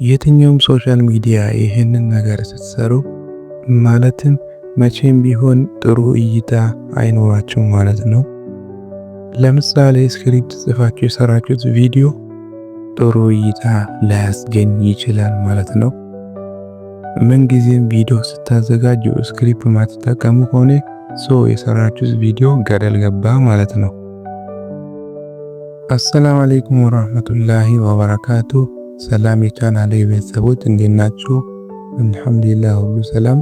የትኛውም social media ይህንን ነገር ስትሰሩ ማለትም መቼም ቢሆን ጥሩ እይታ አይኖራችሁም ማለት ነው። ለምሳሌ script ጽፋችሁ የሰራችሁት ቪዲዮ ጥሩ እይታ ላያስገኝ ይችላል ማለት ነው። ምንጊዜም ቪዲዮ ስታዘጋጁ script ማትጠቀሙ ከሆነ so የሰራችሁት ቪዲዮ ገደል ገባ ማለት ነው። አሰላሙ አለይኩም ወራህመቱላሂ ወበረካቱ። ሰላም የቻናሌ ቤተሰቦች፣ እንዴት ናችሁ? አልሐምዱሊላህ፣ ሁሉ ሰላም።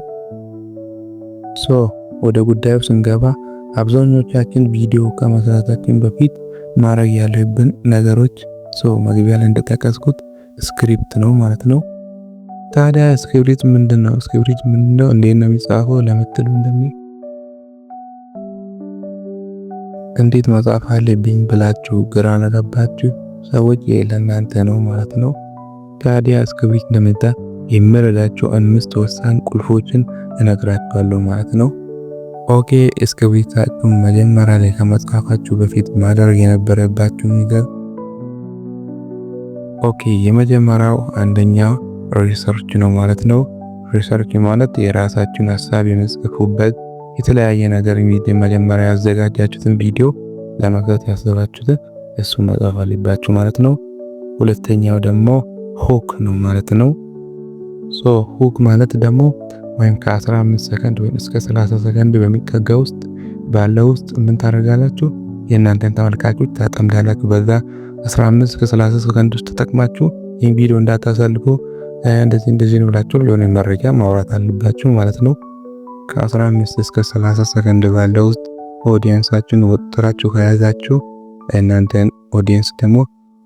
So ወደ ጉዳዩ ስንገባ አብዛኞቻችን ቪዲዮ ከመስራታችን በፊት ማድረግ ያለብን ነገሮች so መግቢያ ላይ እንደጠቀስኩት script ነው ማለት ነው። ታዲያ script ምንድነው? Script ምንድነው? እንዴት ነው የሚጻፈው ለምትሉ እንደሚ እንዴት መጻፍ አለብኝ ብላችሁ ግራ ለገባችሁ ሰዎች ለእናንተ ነው ማለት ነው። ታዲያ script እንደመጣ የሚረዳችሁ አምስት ወሳኝ ቁልፎችን እነግራችኋለሁ ማለት ነው። Okay፣ script ኣችሁን መጀመሪያ ላይ ከመጻፋችሁ በፊት ማድረግ የነበረባችሁ ነገር፣ okay፣ የመጀመሪያው አንደኛው research ነው ማለት ነው። Research ማለት የራሳችሁን ሀሳብ የምትጽፉበት የተለያየ ነገር፣ መጀመሪያ ያዘጋጃችሁትን ቪዲዮ ለመስራት ያሰባችሁትን እሱ መጻፍ አለባችሁ ማለት ነው። ሁለተኛው ደግሞ hook ነው ማለት ነው። So hook ማለት ደግሞ ወይም ከ15 ሰከንድ ወይም እስከ 30 ሰከንድ በሚጠጋ ውስጥ ባለው ውስጥ ምን ታደርጋላችሁ? የእናንተን ተመልካቾች ታጠምዳላችሁ። በዛ 15 እስከ 30 ሰከንድ ውስጥ ተጠቅማችሁ ይህን ቪዲዮ እንዳታሳልፉ፣ እንደዚህ እንደዚህ ነው ብላችሁ የሆነ መረጃ ማውራት አለባችሁ ማለት ነው። ከ15 እስከ 30 ሰከንድ ባለው ውስጥ audience ኣችሁን ወጥራችሁ ከያዛችሁ እናንተን audience ደግሞ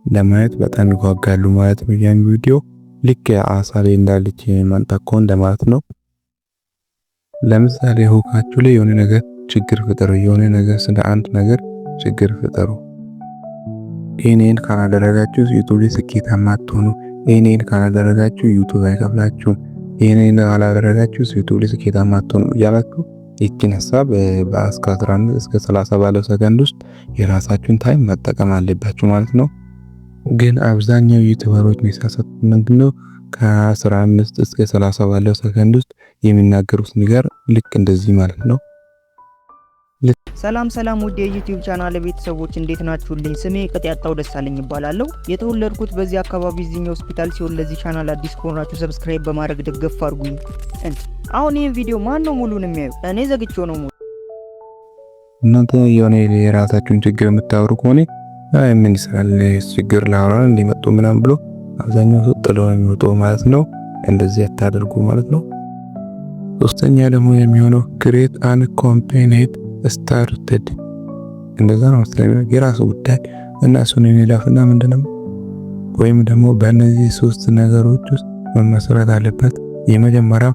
ለማየት በጣም ይጓጓሉ ማለት ነው። ያን ቪዲዮ ልክ አሳ ላይ እንዳለች መንጠቆ እንደማለት ነው። ለምሳሌ hook ኣችሁ ላይ የሆነ ነገር ችግር ፍጠሩ፣ የሆነ ነገር ስለ አንድ ነገር ችግር ፍጠሩ። ይህን ካላደረጋችሁ YouTube ላይ ስኬታማ አትሆኑ። ይህን ካላደረጋችሁ YouTube አይከፍላችሁም። ይህን ካላደረጋችሁ YouTube ላይ ስኬታማ አትሆኑ እያላችሁ ይህችን ሀሳብ በእስከ 15 እስከ 30 ባለው ሰከንድ ውስጥ የራሳችሁን time መጠቀም አለባችሁ ማለት ነው። ግን አብዛኛው YouTuber ኦች የሚሳሳቱት ምንድነው? ከ15 እስከ 30 ባለው ሰከንድ ውስጥ የሚናገሩት ነገር ልክ እንደዚህ ማለት ነው። ሰላም ሰላም ውድ የ YouTube channel ቤተሰቦች፣ እንዴት ናችሁልኝ? ስሜ ቅጥ ያጣው ደሳለኝ ይባላለሁ። የተወለድኩት በዚህ አካባቢ እዚህኛው ሆስፒታል ሲሆን ለዚህ ቻናል አዲስ ከሆናችሁ subscribe በማድረግ ደገፍ አድርጉኝ። አሁን ይህን ቪዲዮ ማን ነው ሙሉን የሚያዩ? እኔ ዘግቼው ነው ሙሉ። እናንተ የሆነ የራሳችሁን ችግር የምታወሩ ከሆነ አይ ምን ይሰራል ችግር ላወራ እንዲመጡ ምናምን ብሎ አብዛኛው ሰው ጥሎ ነው የሚወጣው ማለት ነው። እንደዚህ አታደርጉ ማለት ነው። ሶስተኛ ደግሞ የሚሆነው create an campaign started፣ እንደዛ ነው መሰለኝ፣ የራሱ ጉዳይ እና እሱን የሚላፍና ምንድነው ወይም ደግሞ በእነዚህ ሶስት ነገሮች ውስጥ መመስረት አለበት። የመጀመሪያው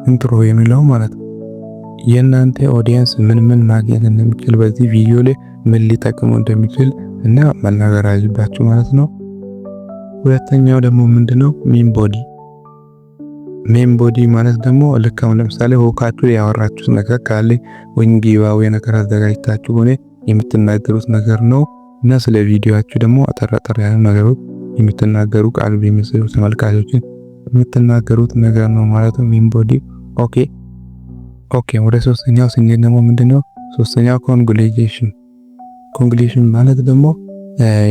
intro የሚለው ማለት ነው። የእናንተ audience ምን ምን ማግኘት እንደሚችል፣ በዚህ ቪዲዮ ላይ ምን ሊጠቅመው እንደሚችል እና መናገር አለባችሁ ማለት ነው። ሁለተኛው ደግሞ ምንድነው? Main body። Main body ማለት ደግሞ ልክ አሁን ለምሳሌ hook ኣችሁ ያወራችሁት ነገር ካለ ወይም giveaway ነገር አዘጋጅታችሁ ሆነ የምትናገሩት ነገር ነው እና ስለ ቪዲዮአችሁ ደግሞ አጠር አጠር ያሉ ነገሮች የምትናገሩ ቃል የሚስቡ ተመልካቾችን የምትናገሩት ነገር ነው ማለት ነው main body። Okay፣ ወደ ሶስተኛው ስንሄድ ደግሞ ምንድነው ሶስተኛው? Conclusion። Conclusion ማለት ደግሞ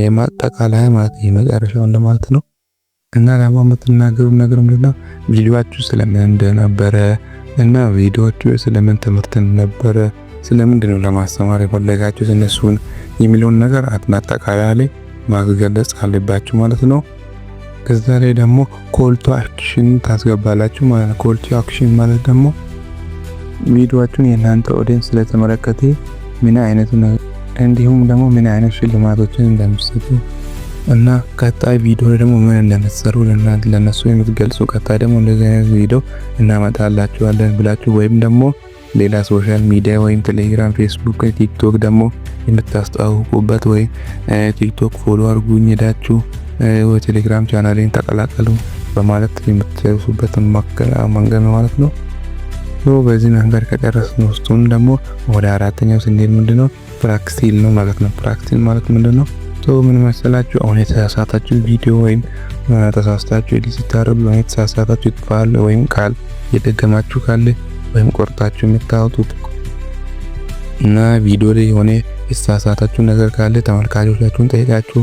የማጠቃለያ ማለት፣ የመጨረሻው እንደማለት ነው። እና ደግሞ የምትናገሩት ነገር ምንድነው? ቪዲዮአችሁ ስለምን እንደነበረ እና ቪዲዮአችሁ ስለምን ትምህርት እንደነበረ፣ ስለምንድን ነው ለማስተማር የፈለጋችሁት እነሱን የሚለውን ነገር ማጠቃለያ ላይ ማስገለጽ አለባችሁ ማለት ነው። ከዛ ላይ ደግሞ call to action ታስገባላችሁ ማለት ነው። Call to action ማለት ደግሞ ቪዲዮአችሁን የእናንተ audience ስለተመለከተ ምን አይነት እንዲሁም ደግሞ ምን አይነት ሽልማቶችን እንደምትሰጡ እና ቀጣይ ቪዲዮ ደግሞ ምን እንደምትሰሩ ለእናንተ ለነሱ የምትገልጹ፣ ቀጣይ ደግሞ እንደዚህ አይነት ቪዲዮ እናመጣላችኋለን ብላችሁ ወይም ደግሞ ሌላ social media ወይም ቴሌግራም፣ ፌስቡክ፣ ቲክቶክ ደግሞ የምታስተዋውቁበት ወይም ቲክቶክ follow አድርጉኝ ሄዳችሁ ወይ ቴሌግራም ቻናሌን ተቀላቀሉ በማለት የምትጨርሱበት መንገድ ነው ማለት ነው። በዚህ መንገድ ከጨረስን ውስጡን ደግሞ ወደ አራተኛው ስንሄድ ምንድነው? Practice ነው ማለት ነው። Practice ማለት ምንድነው? ምን መሰላችሁ? አሁን የተሳሳታችሁ ቪዲዮ ወይም ተሳስታችሁ edit ስታደርጉ የሆነ የተሳሳታችሁ ቃል ወይም ቃል የደገማችሁ ካለ ወይም ቆርጣችሁ የምታወጡት እና ቪዲዮ ላይ የሆነ የተሳሳታችሁ ነገር ካለ ተመልካቾቻችሁን ጠይቃችሁ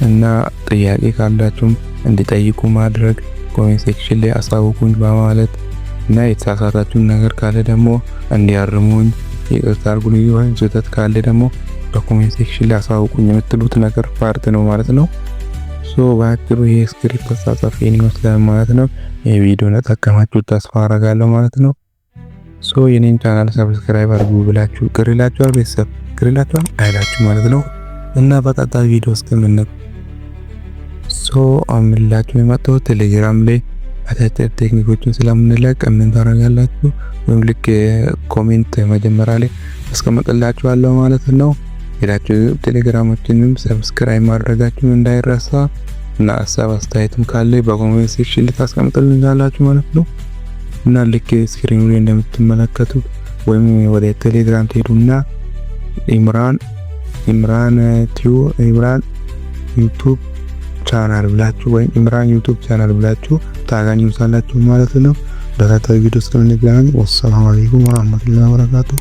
እና ጥያቄ ካላችሁም እንዲጠይቁ ማድረግ፣ comment section ላይ አሳውቁኝ በማለት እና የተሳሳታችሁን ነገር ካለ ደግሞ እንዲያርሙኝ፣ ይቅርታ አድርጉልኝ፣ ወይም ስህተት ካለ ደግሞ በ comment section ላይ አሳውቁኝ የምትሉት ነገር part ነው ማለት ነው። So በአጭሩ ይሄ script አጻጻፍ ይሄን ይመስላል ማለት ነው። ይሄ ቪዲዮ እንደጠቀማችሁ ተስፋ አረጋለሁ ማለት ነው። So የኔን channel subscribe አድርጉ ብላችሁ ቅር ይላችኋል? ቤተሰብ ቅር ይላችኋል አይላችሁ ማለት ነው። እና በቀጣይ ቪዲዮ እስከምንገናኝ፣ so አምላችሁ የመጣሁት ቴሌግራም ላይ አጫጭር ቴክኒኮችን ስለምንለቅ ምን ታደርጋላችሁ? ወይም ልክ comment መጀመሪያ ላይ አስቀምጥላችኋለሁ ማለት ነው። ሄዳችሁ ቴሌግራማችንም subscribe ማድረጋችሁን እንዳይረሳ እና ሀሳብ አስተያየትም ካለ በ comment section ልታስቀምጡልኛላችሁ ማለት ነው። እና ልክ screen ኑ ላይ እንደምትመለከቱት ወይም ወደ ቴሌግራም ትሄዱና ኢምራን ቲዩ ኢምራን YouTube channel ብላችሁ ወይም ኢምራን YouTube channel ብላችሁ ታገኙታላችሁ ማለት ነው። በቀጣዩ ቪዲዮ እስከምንገናኝ ወሰላሙ አለይኩም ወራህመቱላሂ ወበረካቱ።